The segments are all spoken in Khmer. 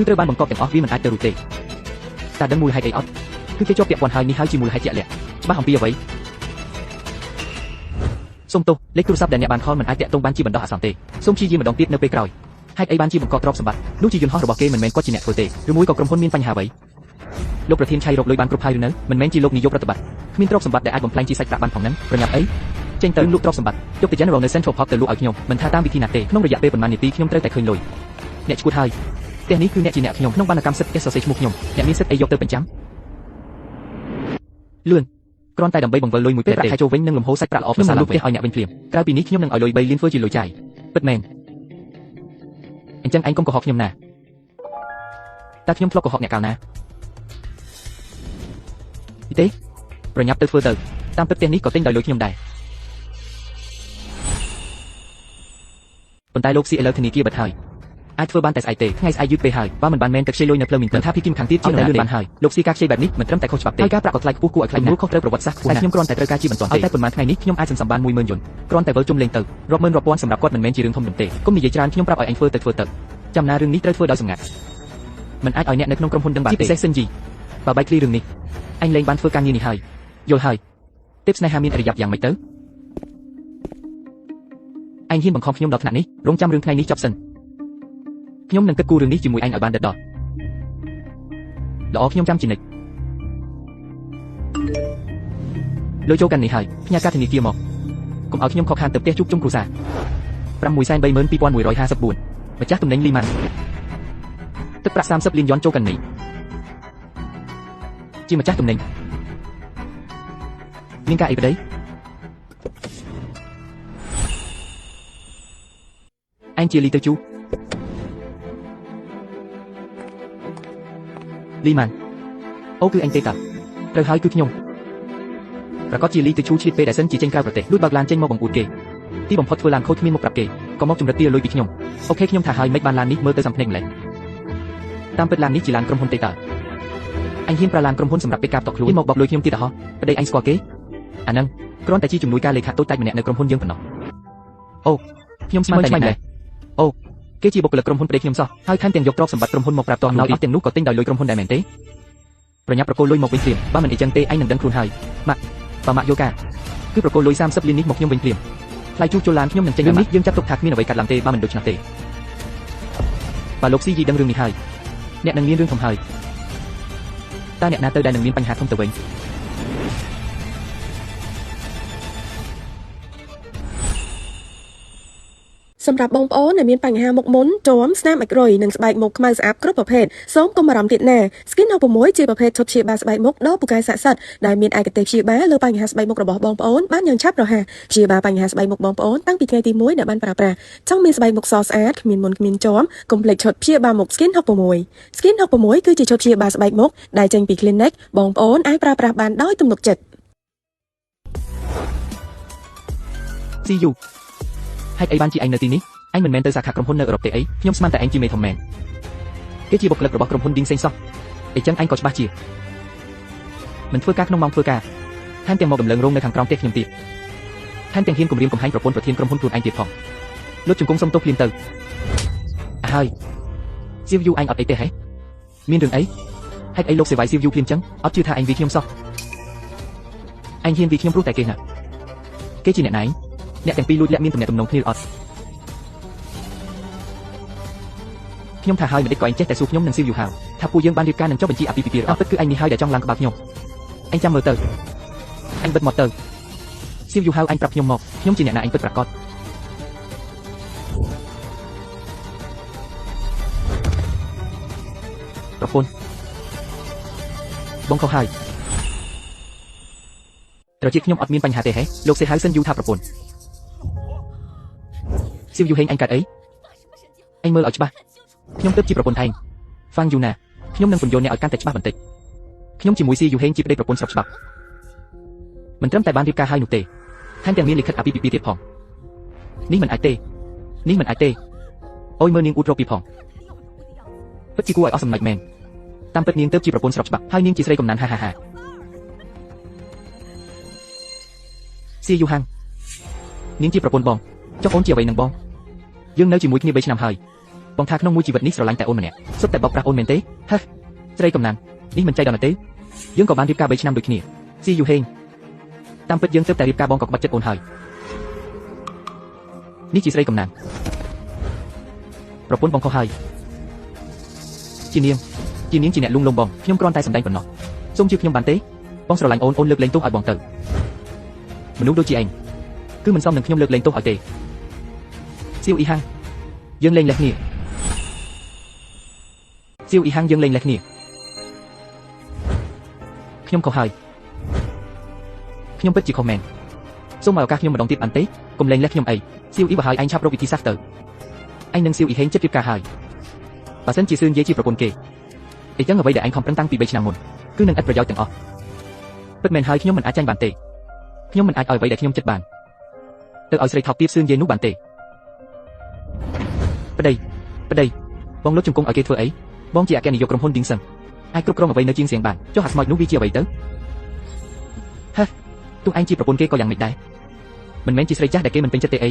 គឺត្រូវបានបង្កប់ទាំងអស់វាមិនអាចទៅរួចទេតែដឹងមូលហេតុអីអត់គឺគេជាប់ពាក់ព័ន្ធហើយនេះហើយជាមូលហេតុជាក់លាក់ច្បាស់អំពីអ្វីសូមទោសលេខទូរស័ព្ទដែលអ្នកបានខលមិនអាចតាក់ទងបានជាបណ្ដោះអាសន្នទេសូមព្យាយាមម្ដងទៀតនៅពេលក្រោយហេតុអីបានជាបង្កប់ទ្រព្យសម្បត្តិនោះជាយន្តហោះរបស់គេមិនមែនគាត់ជាអ្នកធ្វើទេឬមួយក៏ក្រុមហ៊ុនមានបញ្ហាអ្វីលោកប្រធានឆៃរកលុយបានគ្រប់ហើយឬនៅមិនមែនជាលោកនាយកប្រតិបត្តិគ្មានទ្រព្យសម្បត្តិដែលអាចបំផ្លែងជាសាច់ប្រាក់បានផងហ្នឹងប្រញាប់អីចេញទៅលក់ទ្រព្យសម្បត្តិយកទៅ General នៅ Central Park ទៅលក់ឲ្យខ្ញុំមិនថាតាមវិធីណាទេក្នុងរយៈពេលប៉ុន្មាននាទីខ្ញុំត្រូវតែឃើញលុយអ្នកឈួតហើយផ្ទះនេះគឺអ្នកជាអ្នកខ្ញុំក្នុងបណ្ណកម្មសិទ្ធិផ្ទះសរសេរឈ្មោះខ្ញុំអ្នកមានសិទ្ធិអីយកទៅបញ្ចាំលឿនគ្រាន់តែដើម្បីបង្វិលលុយមួយពេលប្រាក់ខែចូលវិញនឹងលំហូរសាច់ប្រាក់ល្អប្រសើរឡើងផ្ទះឲ្យអ្នកវិញភ្លាមក្រៅពីនេះខ្ញុំនឹងឲ្យលុយ3លានធ្វើជាលុយចាយពិតមែនអញ្ចឹងឯងកុំកុហកខ្ញុំណាតើខ្ញុំធ្លាប់កុហកអ្នកកាលណាទេប្រញាប់ទៅធ្វើទៅតាមពិតផ្ទះនេះក៏ទិញដោយលុយខ្ញុំដែរប៉ុន្តែលោកស៊ីឥឡូវធនាគារបិទហើយអាចធ្វើបានតែស្អែកទេថ្ងៃស្អែកយឺតពេកហើយបើមិនបានមែនទៅខ្ចីលុយនៅផ្លូវមីនមិនថាភីគីមខាងទៀតជាតែលឿនបានហើយលោកស៊ីការខ្ចីបែបនេះមិនត្រឹមតែខុសច្បាប់ទេហើយការប្រាក់ក៏ថ្លៃខ្ពស់គួរឲ្យខ្លាចនោះខុសត្រូវប្រវត្តិសាស្ត្រខ្ពស់តែខ្ញុំគ្រាន់តែត្រូវការជាបន្ទាន់ទេតែប៉ុន្មានថ្ងៃនេះខ្ញុំអាចសន្សំបាន10000យន្តគ្រាន់តែវិលជុំលេងទៅរាប់ម៉ឺនរាប់ពាន់សម្រាប់គាត់មិនមែនជារឿងធំដុំទេកុំនិយាយច្រើនខ្ញុំប្រាប់ឲ្យឯងធ្វើទៅធ្វើទៅចាំណារឿងនេះត្រូវធ្វើដោយសម្ងាត់មិនអាចឲ្យអ្នកនៅក្នុងក្រុមហ៊ុនដឹងបានទេជាពិសេសសិនជីបើបែកឃ្លីរឿងនេះអញលែងបានធ្វើការងារនេះហើយយល់ហើយទេពស្នេហាមានអរិយាបយ៉ាងម៉េចទៅអញហ៊ានបង្ខំខ្ញុំដល់ថ្នាក់នេះរងចាំរឿងថ្ងៃនេះចប់សិនខ្ញុំនឹងគិតគូររឿងនេះជាមួយឯងឲ្យបានដិតដល់ល្អខ្ញុំចាំជានិច្ចលុយចូលកាន់នេះហើយផ្ញើកាតធនាគារមកកុំឲ្យខ្ញុំខកខានទៅផ្ទះជួបជុំគ្រួសារ632,154ម្ចាស់ទំនិញលីម៉ាន់ទឹកប្រាក់30លានយ៉នចូលកាន់នេះជាម្ចាស់ទំនិញមានការអីប្តីអញជាលីទៅជូលីម៉ាន់អូគឺអញទេតាត្រូវហើយគឺខ្ញុំប្រកាសជាលីទៅឈូឆ្លៀតពេលដែលសិនជាចេញក្រៅប្រទេសលួចបើកឡានចេញមកបង្អួតគេទីបំផុតធ្វើឡានខូចគ្មានមុខប្រាប់គេក៏មកជំរិតទារលុយពីខ្ញុំអូខេខ្ញុំថាហើយមិនបានឡាននេះមើលទៅសំភ្នែកម្លេះតាមពិតឡាននេះជាឡានក្រុមហ៊ុនទេតាអញហ៊ានប្រើឡានក្រុមហ៊ុនសម្រាប់ពេលការតក់ខ្លួនមកបោកលុយខ្ញុំទៀតហោះប្តីអញស្គាល់គេអាហ្នឹងគ្រាន់តែជាជំនួយការលេខាតូចតាចម្នាក់នៅក្រុមហ៊ុនយើងប៉ុណ្ណោះអូខ្ញុំស្មានតែម្លេះអូគេជាបុគ្គលិកក្រុមហ៊ុនប្តីខ្ញុំសោះហើយថែមទាំងយកទ្រព្យសម្បត្តិក្រុមហ៊ុនមកប្រាប់តអំណោយអស់ទាំងនោះក៏ទិញដោយលុយក្រុមហ៊ុនដែរមែនទេប្រញាប់ប្រគល់លុយមកវិញភ្លាមបើមិនអីចឹងទេឯងនឹងដឹងខ្លួនហើយម៉ាក់បើម៉ាក់យកការគឺប្រគល់លុយ30លាននេះមកខ្ញុំវិញភ្លាមថ្លៃជួសជុលឡានខ្ញុំនឹងចេញរឿងនេះយើងចាត់ទុកថាគ្មានអ្វីកាត់ឡើងទេបើមិនដូច្នោះទេបើលោកស៊ីយីដឹងរឿងនេះហើយអ្នកនឹងមានរឿងធំហើយតើអ្នកណាទៅដែលនឹងមានបញ្ហាធំទៅវិញសម្រាប់បងប្អូនដែលមានបញ្ហាមុខមុនជាំស្នាមអាចរុយនិងស្បែកមុខខ្មៅស្អាប់គ្រប់ប្រភេទសូមកុំបារម្ភទៀតណា Skin 66ជាប្រភេទឈុតព្យាបាលស្បែកមុខដ៏ពូកែស័ក្តិសិទ្ធិដែលមានឯកទេសព្យាបាលលើបញ្ហាស្បែកមុខរបស់បងប្អូនបានយ៉ាងឆាប់រហ័សព្យាបាលបញ្ហាស្បែកមុខបងប្អូនតាំងពីថ្ងៃទី1ដែលបានប្រើប្រាស់ចង់មានស្បែកមុខសស្អាតគ្មានមុនគ្មានជាំកុំភ្លេចឈុតព្យាបាលមុខ Skin 66 Skin 66គឺជាឈុតព្យាបាលស្បែកមុខដែលចេញពី Clinic បងប្អូនអាចប្រើប្រាស់បានដោយទំនុកចិត្ត See you ហេតុអីបានជាឯងនៅទីនេះឯងមិនមែនទៅសាខាក្រុមហ៊ុននៅអឺរ៉ុបទេអីខ្ញុំស្មានតែឯងជាមេធំមែនគេជាបុគ្គលិករបស់ក្រុមហ៊ុនឌីងសេងសោះអីចឹងឯងក៏ច្បាស់ជាមិនធ្វើការក្នុងម៉ោងធ្វើការថែមទាំងមកដំឡើងរោងនៅខាងក្រោមផ្ទះខ្ញុំទៀតថែមទាំងហ៊ានគំរាមកំហែងប្រពន្ធប្រធានក្រុមហ៊ុនខ្លួនឯងទៀតផងលុតជង្គង់សុំទោសភ្លាមទៅអើហើយសៀវយូឯងអត់អីទេហេមានរឿងអីហេតុអីលោកសេវ៉ៃសៀវយូភ្លាមចឹងអត់ជឿថាឯងវាខ្ញុំសោះឯងហ៊ានវាខ្ញុំព្រោះតែគេណាគេជាអ្នកណាឯងអ្នកទាំងពីរលួចលាក់មានទំនាក់ទំនងគ្នាអត់ខ្ញុំថាហើយមិនដេចក៏ឯងចេះតែសួរខ្ញុំនឹងសៀវយូហៅថាពួកយើងបានរៀបការនឹងចុះបញ្ជីអាពាហ៍ពិពាហ៍អត់ពិតគឺឯងនេះហើយដែលចង់ឡើងក្បាលខ្ញុំឯងចាំមើលទៅឯងបិទមកទៅសៀវយូហៅឯងប្រាប់ខ្ញុំមកខ្ញុំជាអ្នកណាឯងពិតប្រាកដប្រពន្ធបងខុសហើយត្រជាខ្ញុំអត់មានបញ្ហាទេហេលោកសេហៅសិនយូថាប្រពន្ធសៀវយូហេងឯងកាត់អីឯងមើលឲ្យច្បាស់ខ្ញុំទើបជាប្រពន្ធឯងហ្វាងយូណាខ្ញុំនឹងពន្យល់អ្នកឲ្យកាន់តែច្បាស់បន្តិចខ្ញុំជាមួយសៀវយូហេងជាប្តីប្រពន្ធស្របច្បាប់មិនត្រឹមតែបានរៀបការហើយនោះទេថែមទាំងមានលិខិតអាពាហ៍ពិពាហ៍ទៀតផងនេះមិនអាចទេនេះមិនអាចទេអូយមើលនាងអ៊ូតរកពីផងពិតជាគួរឲ្យអស់សំណើចមែនតាមពិតនាងទើបជាប្រពន្ធស្របច្បាប់ហើយនាងជាស្រីកំណានហាហាហាសៀវយូហាងនាងជាប្រពន្ធបងចុះអូនជាអ្វីនឹងបងយើងនៅជាមួយគ្នា3ឆ្នាំហើយ បងថាក្នុងមួយជីវិតនេះស្រឡាញ់តែអូនម្នាក់សុទ្ធតែបោកប្រាស់អូនមែនទេហេស្រីកំណាំនេះមិនចៃដន្យទេយើងក៏បានរៀបការ3ឆ្នាំដូចគ្នាស៊ីយូហេងតាមពិតយើងទើបតែរៀបការបងក៏ក្បត់ចិត្តអូនហើយនេះជាស្រីកំណាំប្រពន្ធបងខុសហើយជានាងជានាងជាអ្នកលួងលោមបងខ្ញុំគ្រាន់តែសម្ដែងប៉ុណ្ណោះសូមជឿខ្ញុំបានទេបងស្រឡាញ់អូនអូនលើកលែងទោសឲ្យបងទៅមនុស្សដូចជាឯងគឺមិនសមនឹងខ្ញុំលើកលែងទោសឲ្យទេសៀវអ៊ីហាំងយើងលែងលះគ្នាសៀវអ៊ីហាំងយើងលែងលះគ្នាខ្ញុំខុសហើយខ្ញុំពិតជាខុសមែនសូមឲ្យឱកាសខ្ញុំម្ដងទៀតបានទេកុំលែងលះខ្ញុំអីសៀវអ៊ីបើហើយឯងឆាប់រកវិធីសាស្ត្រទៅឯងនឹងសៀវអ៊ីហេងចិត្តរៀបការហើយបើសិនជាសឿនយាយជាប្រពន្ធគេអីចឹងអ្វីដែលឯងខំប្រឹងតាំងពី3ឆ្នាំមុនគឺនឹងឥតប្រយោជន៍ទាំងអស់ពិតមែនហើយខ្ញុំមិនអាចចាញ់បានទេខ្ញុំមិនអាចឲ្យអ្វីដែលខ្ញុំចិត្តបានទៅឲ្យស្រីថោកទាបសឿនយាយនោះបានទេប្តីប្តីបងលុតជង្គង់ឲ្យគេធ្វើអីបងជាអគ្គនាយកក្រុមហ៊ុនឌីងសឹងអាចគ្រប់គ្រងអ្វីនៅជាងសៀងបានចុះអាស្មោចនោះវាជាអ្វីទៅហេទោះឯងជាប្រពន្ធគេក៏យ៉ាងម៉េចដែរមិនមែនជាស្រីចាស់ដែលគេមិនពេញចិត្តទេអី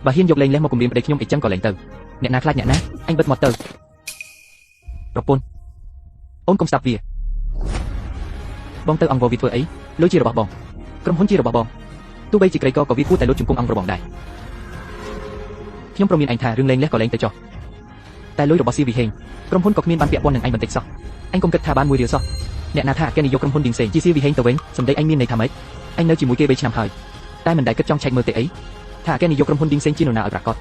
បើហ៊ានយកលេងលេះមកគំរាមប្តីខ្ញុំអីចឹងក៏លែងទៅអ្នកណាខ្លាចអ្នកណាអញបិទមាត់ទៅប្រពន្ធអូនកុំស្ដាប់វាបងទៅអង្គវវាធ្វើអីលុយជារបស់បងក្រុមហ៊ុនជារបស់បងទោះបីជាក្រីកក៏វាគួរតែលុតជង្គង់អង្គរបស់បងដែរខ្ញុំព្រមមានឯងថារឿងលេងលេះក៏លែងទៅចុះតែលុយរបស់ស៊ីវីហេងក្រុមហ៊ុនក៏គ្មានបានពាក់ព័ន្ធនឹងឯងបន្តិចសោះឯងកុំគិតថាបានមួយរៀលសោះអ្នកណាថាអគ្គនាយកក្រុមហ៊ុនឌីងសេងជាស៊ីវីហេងទៅវិញសម្ដីឯងមានន័យថាម៉េចឯងនៅជាមួយគេ3ឆ្នាំហើយតែមិនដែលគិតចង់ឆែកមើលទេអីថាអគ្គនាយកក្រុមហ៊ុនឌីងសេងជានរណាឲ្យប្រាកដ